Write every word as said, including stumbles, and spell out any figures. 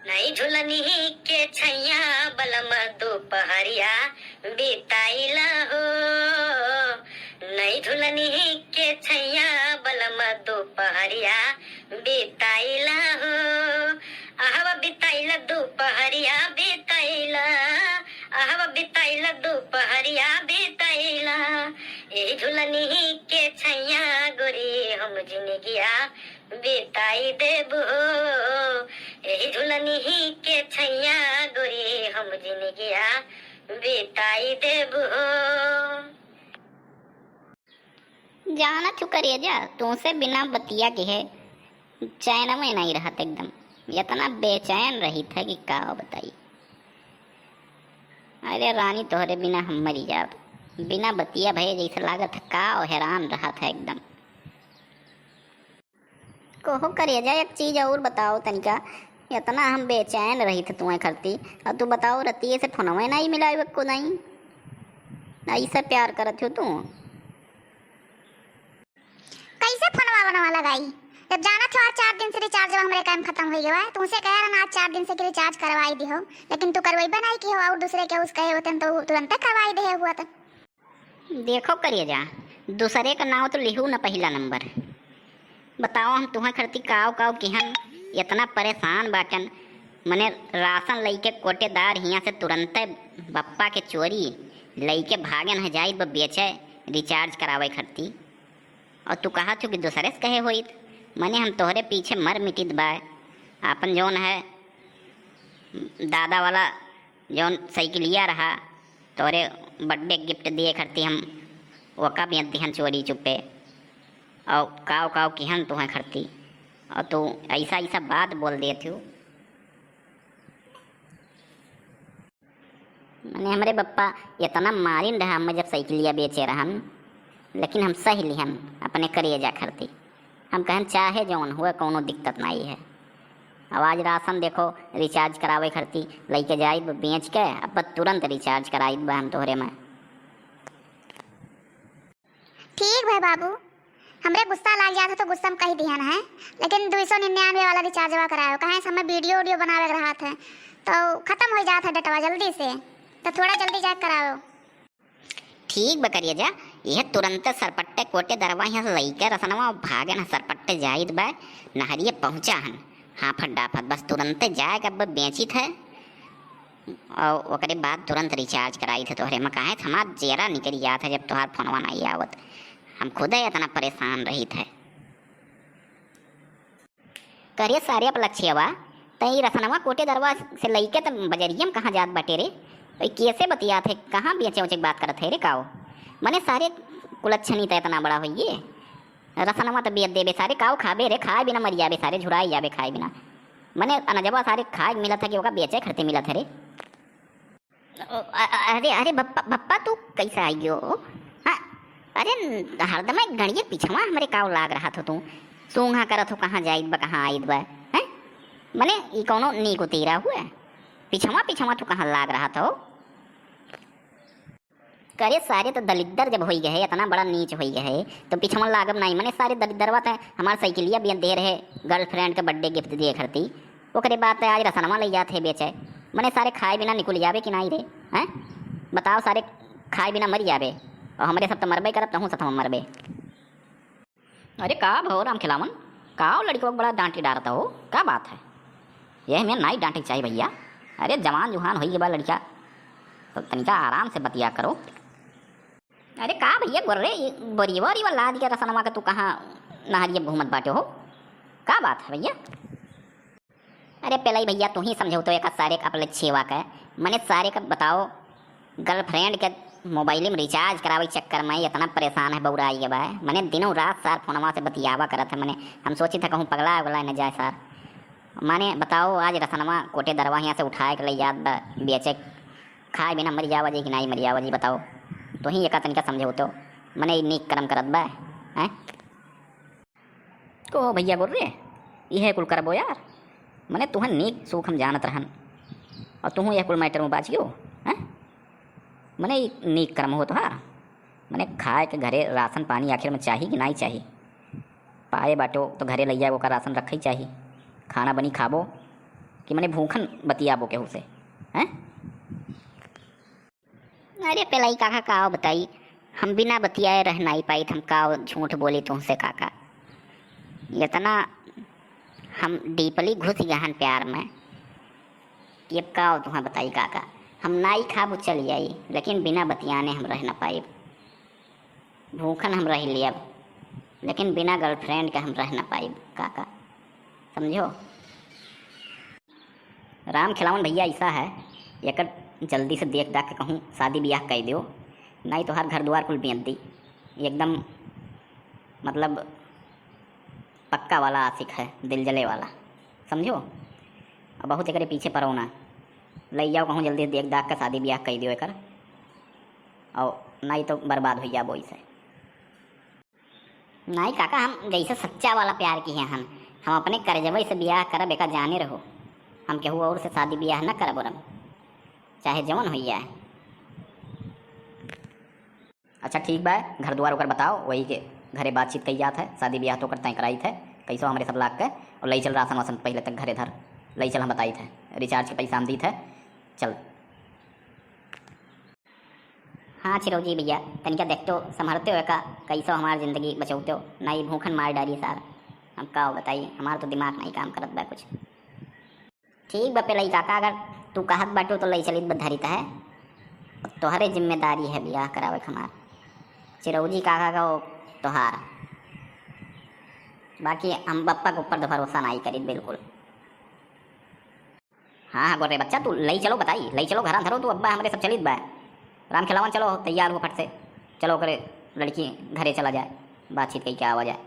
नई झुलनी के छैया बलम दुपहरिया बिताइला हो। नई झुलनी के छैया बलम दुपहरिया बिताइला हो। अहवा बिताइला दुपहरिया बिताइला, अहवा बिताइला दुपहरिया बिताइला। एही झुलनी के छैया गोरी हम जिनगिया बिताई देबू हो। एही झुलनी के छैया गोरी हम जिनगिया बिताई देबू हो। जानत हूँ करेजा, तुमसे बिना बतिया के है चैन में नहीं रहत एकदम। इतना बेचैन रहित है कि का बताई। अरे रानी, तोहरे बिना हम मरी जाब। बिना बतिया भये जैसे लागत है का, हैरान रहत है एकदम। कहो करेजा, एक चीज और बताओ तनिका। इतना हम बेचैन रहित तुम्हें खरती, और तू बताओ, रतिये से फोनवे नहीं मिलाए को नहीं, ऐसे प्यार करत हो तू? कैसे फोनवा वोनवा लगाई, जब जानत हो आज चार दिन से रिचार्ज हमरे काम खत्म हो गया है। तुमसे कहे रहन आज चार दिन से कि रिचार्ज करवाई दिहो, लेकिन तू करवाइबे नहीं की हो, और दूसरे के उस कहे होते तो तुरंते करवाई दे हुआ तो। देखो करेजा, दूसरे का नाव तो लिहू न पहिला नंबर। बताओ, हम तुहें खरती काव काव किहन, इतना परेशान बाटन। मने राशन लइके कोटेदार हियाँ से तुरंते बप्पा के चोरी लइके भागन है, जाई ब बेचे रिचार्ज करावे खरती। और तू कहा थू कि दूसरे से कहे होइत, मने हम तोहरे पीछे मर मिटित बाय। आपन जौन है दादा वाला जौन साइकिलिया रहा, तोरे बर्थडे गिफ्ट दिए खरती हम ओका बेच दिहन चोरी चुप्पे। और काव काव किहन तुहें खरती, और तू ऐसा ऐसा बात बोल देत हो। मने हमरे बप्पा इतना मारिन रहा हमें जब साइकिलिया बेचे रहन, लेकिन हम सह लिहन अपने करेजा खरती। हम कहन चाहे जौन हुए, कौनो दिक्कत नाई है। अब आज राशन देखो, रिचार्ज करावे खरती लइके जाइब बेच के, अब तुरंत रिचार्ज कराइब हम तोहरे में। ठीक भाई बाबू, हमरे गुस्सा लाग जात है तो गुस्सा में कह दिहन है, लेकिन दो सौ निन्यानवे वाला रिचार्जवा करायो, काहे से हमें वीडियो उडियो बनावे के रहत है, तो खत्म हो जात है डेटवा जल्दी से, तो थोड़ा जल्दी जाके कराओ। ठीक बा करेजा, यह तुरंत सरपट्टे कोटेदरवा यहाँ से लइके रसनवा भागन है, सरपट्टे जाइत बा, नहरिये पहुँचा हन, हाफत डाफत, बस तुरंते जाए के अब बेचित है, और ओकरे बाद तुरंत रिचार्ज कराइत है तोहरे में, काहे से हमार जेरा निकल जात है जब तोहार फोनवा नहीं आवत, हम खुदे इतना परेशान रहित है। करे सारे अपलच्छियवा, तै ई रसनवा कोटेदरवा से लइके त बजरिया में कहाँ जात बाटे रे? ई कैसे बतियात है, कहाँ बेचे उचे के बात करत है रे काओ? मने सारे कुलच्छनी त इतना बड़ा होइए, रसनवा त बेच देबे सारे, काओ खाबे रे, खाए बिना मर जाबे सारे, झुराई जाबे खाए बिना। मने अनजवा सारे खाए मिलत है कि ओका बेचे खरते मिलत है रे। ओ, अ-, अ-, अरे, अरे बप्पा, बप्पा तू कैसे आई गयो? हाँ, अरे हरदम एक घड़िए पिछवा हमरे काव लाग रहा था तू, सूंघा करत हो कहाँ जाइत बा, कहाँ आइत बा, हैं? मने ई कौनो नीक उतीरा हुए? पिछवा, पिछवा तू कहाँ लाग रहा था? करे सारे तो दलिद्दर जब होई गए, इतना बड़ा नीच होई गए, तो पिछवा लागब नहीं। मने सारे दलिद्दरवा ते हमार साइकिलिया बेच दे रहे, गर्लफ्रेंड के बर्थडे गिफ्ट दिए खरती, ओकरे बाद ते आज रसनवा लई जात है बेचे। मने सारे खाए बिना निकुल जाबे कि नाई रे, हैं? बताओ सारे, खाए बिना मर जाबे, और हमरे सब तो मरबे करब, तहूँ सब मरबे। अरे का भो राम खिलावन, का ओ लड़िकवा के बड़ा डांटी डारत हो, का बात है? यह में नाई डांटे के चाही भैया। अरे जवान जुहान होई के बा लड़िका, तो तनिका आराम से बतिया करो। अरे का भैया गोर्रे, ई बोरियवा ओरियवा लाद के रसनवा के तू कहाँ नहरिया घूमत बाटे हो? का बात है भैया? अरे पेलाई भैया, तू ही समझौतो एक सारे का अपने छेवा के, मने सारे का बताओ, गर्लफ्रेंड के मोबाइल में रिचार्ज करावे चक्कर में इतना परेशान है, बौराई के बा। मने दिनों रात सार फोनवा से बतियावा करत है। मने हम सोची था कहूँ पगला उगला न जाए सार। मने बताओ, आज रसनवा कोटेदरवा हियाँ से उठाए के ले जात बा बेचे, खाए बिना मर जावा जी कि नाई मर जावा जी, बताओ। तू ही एका तनिका समझौतो, मने ई नीक कर्म करत बा, हैं? कहो भैया बोल रे, इहे कुल करबो यार? मने तुहन नीक सूख हम जानत रहन, और तुहूँ यह कुल मैटर में बाझियो, हैं? मने ई नीक कर्म हो तोहार। मने खाए के घरे राशन पानी आखिर में चाही कि नाई चाही? पाए बाटो तो घरे लइया ओकर राशन रखे चाही, खाना बनी खाबो, कि मने भूखन बतियाबो केहू से, हैं? अरे पेलाई काका, काव बताई, हम बिना बतियाए रह नाई पाइत, हम काव झूठ बोली तुहसे काका। इतना हम deeply घुस गए हन प्यार में कि अब काव तुहाँ बताई काका। हम नाई खाबो चल जाई, लेकिन बिना बतियाने हम रह न पाइब। भूखन हम रह लियब, लेकिन बिना girlfriend के हम रह न पाइब काका, समझो। राम खिलावन भैया ऐसा है, एकर जल्दी से देख दाख के कहूँ शादी ब्याह कइ दियो, नाई तो हर घर द्वार कुल बेच दी। एकदम मतलब पक्का वाला आशिक है, दिल जले वाला, समझो। अब बहुत एकरे पीछे पड़ो ना, लइ जाओ कहूँ जल्दी से देख दाख के शादी ब्याह कइ दियो एकर, और नाई तो बर्बाद हो जाबो इसे। नाई काका, हम जैसे सच्चा वाला प्यार किहे हन, हम अपने करजवे से ब्याह करब, एका जाने रहो। हम केहू और से शादी ब्याह न करब उरब, चाहे जवन होइ जाए। अच्छा ठीक बा, घर द्वार ओकर बताओ, वही के घरे बातचीत कई जात है, शादी ब्याह तो ओकर तय कराइत है, कैसो हमरे सब लाग के, और लई चल राशन वासन पहले तक घरे धर, लई चल हम बताइत है, recharge के पैसा हम दीत है, चल। हाँ चिरौजी भैया, तनिका देखतो, संभरतो एका, कैसो हमार जिंदगी बचौतो, नाई भूखन मार डारी सार। हम का बताई, हमार तो दिमाग नाई काम करत बा कुछ। ठीक बा पेलाई काका, अगर तू कहत बाटू तो लई चलित बा धरित है, तोहरे जिम्मेदारी है बियाह करावे के हमार। चिरौजी काका का वो तोहार, बाकी हम बप्पा के ऊपर तो भरोसा नाई करित बिल्कुल। हाँ, हाँ, गोरे बच्चा, तू लई चलो, बताई, लई चलो, घरान धरो तू, अब्बा हमरे सब चलित बा। राम खिलावन, चलो, तैयार हो फट से, चलो, ओकरे लड़की घरे चला जाए, बातचीत कई के आवा जाए।